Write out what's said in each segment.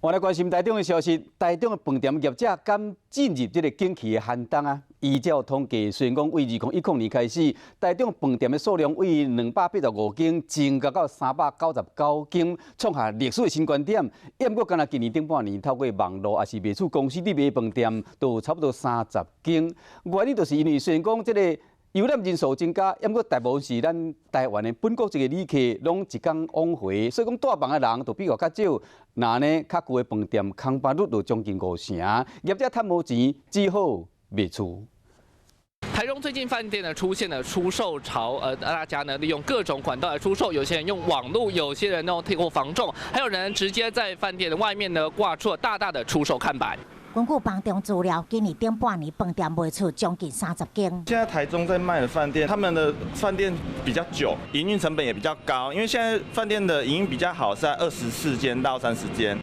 我來關心台中的消息，台中的飯店業者敢進入這个景氣的寒冬啊？依照統計，雖然講對2010年開始，台中飯店的數量對285間增加到399間，創下歷史的新高點。毋過，干焦今年頂半年透過網路抑是賣厝公司佇賣飯店，都有差不多30間。原因就是因為雖然講這个遊覽人數增加，毋過大部分是咱台灣的本國籍的旅客，攏一工往回，所以講帶房的人就比較較少。那呢，較舊的飯店空房率就將近五成，業者趁無錢，只好賣厝。台中最近飯店呢出現了出售潮，大家呢利用各種管道來出售，有些人用網路，有些人呢透過房仲，還有人直接在飯店的外面呢掛出了大大的出售看板。根據房仲資料，今年頂半年飯店賣出將近30間。現在台中在賣的飯店，他們的飯店比較久，營運成本也比較高，因為現在飯店的營運比較好，是在24間到30間。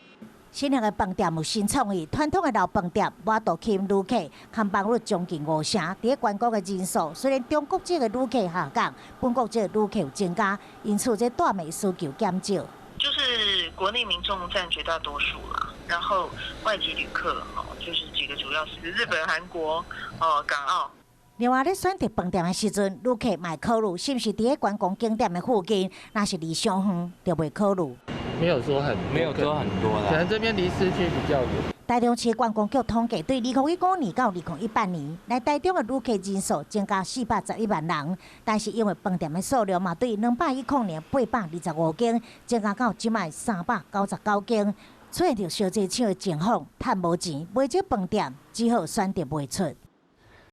新興的飯店有新創意，傳統的老飯店無度吸引旅客，空房率將近五成。佇咧觀光的人數，雖然中國籍的旅客下降，本國籍的旅客有增加，因此這帶賣需求減少。就是國內民眾佔絕大多數啦，然後外籍旅客哦，就是幾個主要是日本、韓國、哦港澳。另外，咧選擇飯店的時陣，旅客嘛會考慮是毋是佇咧觀光景點的附近，若是離傷遠，就袂考慮。沒有說很，沒有說很多啦，可能這邊離市區比較遠。台中市觀光局統計，對2015年到2018年，來台中的旅客人數增加411萬人，但是因為飯店的數量嘛，對210年825間，增加到這擺399間，出現著燒濟搶的情況，趁無錢買這飯店，只好選擇賣出。